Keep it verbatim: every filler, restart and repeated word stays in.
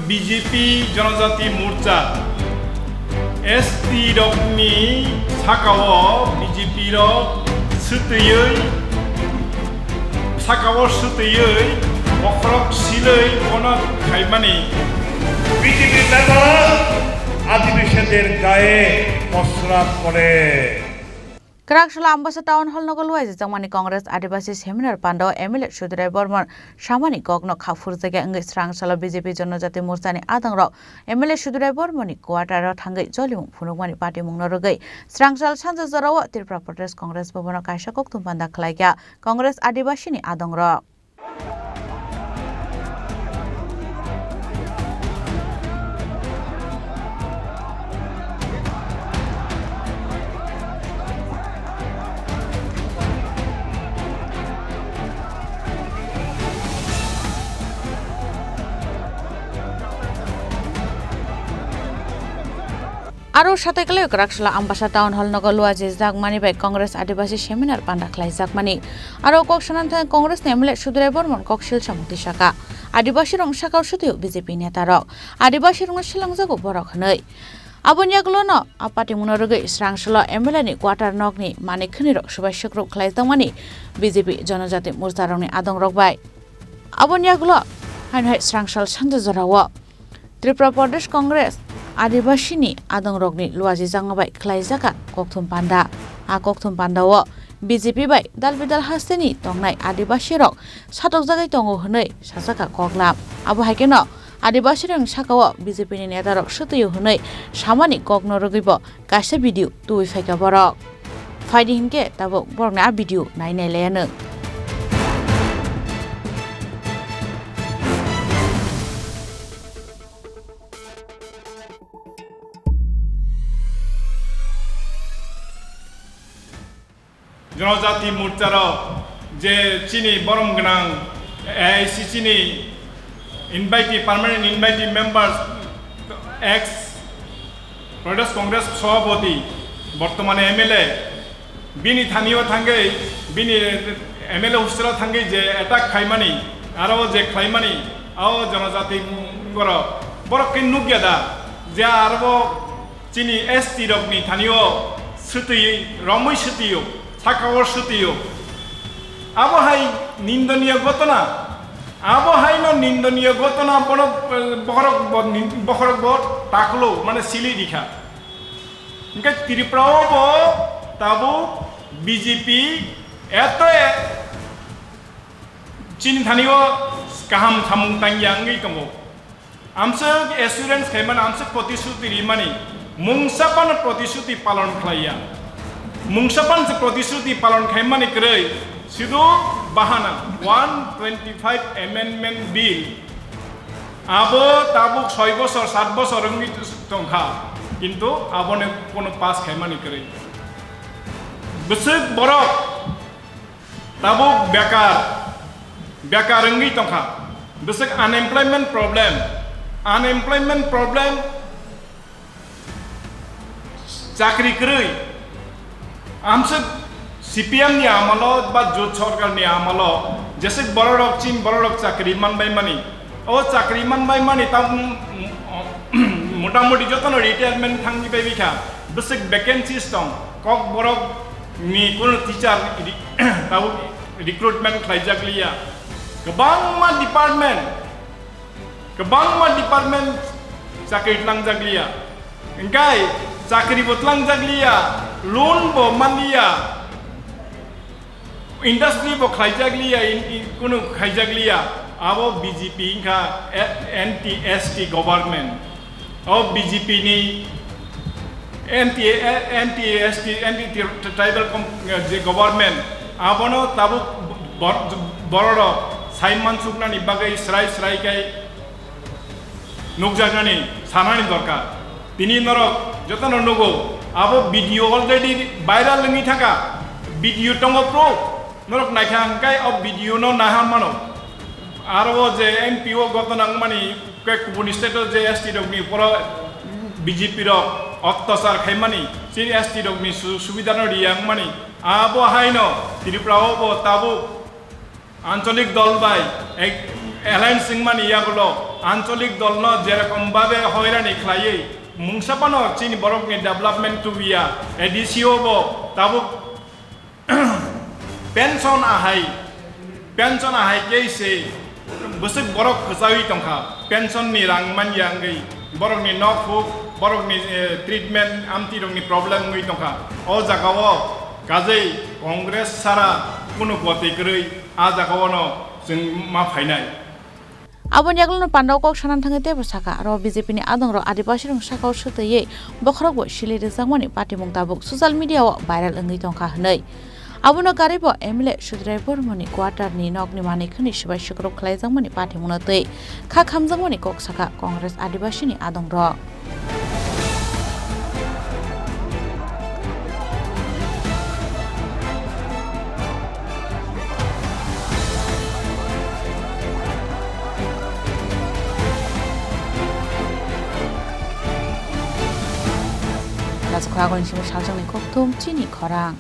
B J P Janajati Morcha, S T rokni sakao B J P rok swtwiwi, sakao swtwiwi bokhorok silwi bono khaimani. B J P নেতা আদিবাসীদের গায়ে প্রস্রাব করে। Kwraksalo Ambasa Town Hall nogo luaijak jakmani Congress Adibasi Seminar Pandao M L A Sudirai Bormon samani kokno kha phurjakya wngwi swrang salo B J P Janajati Morchani adongrok M L A Sudirai Bormoni quarter-o thangwi jolimung phunukmani patimungno rwgwi swrang sal sanja jorao Tripura Pradesh Congress Bhavan-o kaisa kokthum panda khlaikha Congress Adibasini adongrok. Aro satai kwlai kwraksalo Ambasa Town Hall nogo luaijak mani bai Congress Adibasi Seminar panda khlai jakmani. Aro kok sanani thang Congress ni M L A Sudirai Bormon kok silsa mung tisaka. Adibasi rok saka swtwi B J P neta rok. Adibasi rokno silangjago borok hwnwi. Aboni yagulono a patimungno rwgwi swrang salo M L A ni quarter nokni manwi khwnwi rok swbai swkrwk khlai tongmani B J P Janajati Morcha rokni adong rok bai. Aboni yagulo haino hai swrang sal sanja jorao. Tripura Pradesh Congress Adibasini adongrokni luajijakma bai khlaijakha kokthum panda. A kokthum pandao B J P bai dal bidal hasteni tongnai Adibasirok satokjagwi tongo hwnwi sajakha koklam. Abo hai kheno Adibasirokni sakao B J P ni netarok swtwio hwnwi samani kokno rwgwibo kaisa video tubui phaikha borok. Phaidi hinkhe tabuk borokni a video nai nai laiya nwng. Jonojati Morcha rok je chini borom gwnang A I C C ni invitee, permanent invitee members, ex Pradesh Congress Sabhapati, bortomane M L A, bini thanio thangwi, bini M L A hostel-o thangwi je attack khaimani, aro je khlaimani, o jonojati borok, borok khe nukya da, je aro chini S T rokni thanio swtwi, romwi swtwio, sakao swtwio. Abo hai nindoniya ghotona. Abo haino nindoniya ghotona bono, eh, bokhorok bo nin-, bokhorok bo taklo, mane sili rikha. Hingke Tripura o bo tabuk B J P eto e chini thani o kaham samung tangya wngwi tongo. Amswk assurance khaimani, amswk protishruti rimani, mungsa phano protishruti palon khlaiya. Mungsa phano se protishruti palon khaimani kwrwi, sidu bahana one twenty-five Amendment Bill, abo tabuk soi bosor, sat bosor wngwi tongkha, kintu aboni kono pass khaimani kwrwi. Bwswk borok tabuk bekar, bekar wngwi tongkha. Bwswk unemployment problem, unemployment problem, chakri kwrwi. Amswk C P M ni amolo ba Jot Sorkar ni amolo jeswk bororok chin bororok chakri manbai mani. O chakri manbai mani ta, motamoti jotono retirement thangwi bai bikha. Bwswk vacancies tong, kok borok ni kono teacher ri-, tabuk recruitment khlaijak liya. Kwbangma department, kwbangma department chakri tlangjak liya. Hingkai chakri bo tlangjak liya, loan bo man liya, industry bo khlaijak liya, in, in, kunu khaijak liya. Abo B J P wngkha, a-, anti S T government. O B J P ni anti, anti S T, anti tri-, tribal com-, je government, abono tabuk bor-, bororok sai mansuknani bagwi srai srai khe nukjaknani sanani dorkar. Tini norok jotono nugo, abo video already viral wngwi thangkha, video tongo proof, norok naikha hwnkhe o video no naha mano. Aro o je M P o gotona wngmani, khe kubun state o je S T rokni uporo B J P rok otyachar khaimani, chini S T rokni su-, subidano riya wngmani, abo haino Tripura o bo tabuk ancholik dol bai ek-, Alliance wngmani yagulo ancholik dolno jerokom babe hoirani khlaiwi mungsa phano chini borokni development tubuya, A D C o bo tabuk pension ahai, pension ahai kei se bwswk borok kwchawi tongkha, pension ni rang manya wngwi borokni nok huk, borokni, eh, treatment, amtwi rokni problem wngwi tongkha. O jagao kajei Congress sara kunu goti kwrwi a jagao no chwng ma phainai. Aboni yagulono pandao kok sana thangwi teibo sakha, aro B J P ni adongrok Adibasirok sakao swtwiwi bokhorokbo sili rwjakmani patimung tabuk social media o viral wngwi tongkha hwnwi. Abono karwibo M L A Sudrai Bormoni quarter ni nokni manwi khwnwi swbai swkrwk khlaijakmani patimungno twi kha khamjakmani kok sakha Congress Adibasini adongrok. Lachikhoragoni simi saljakni kokthum chini khorang.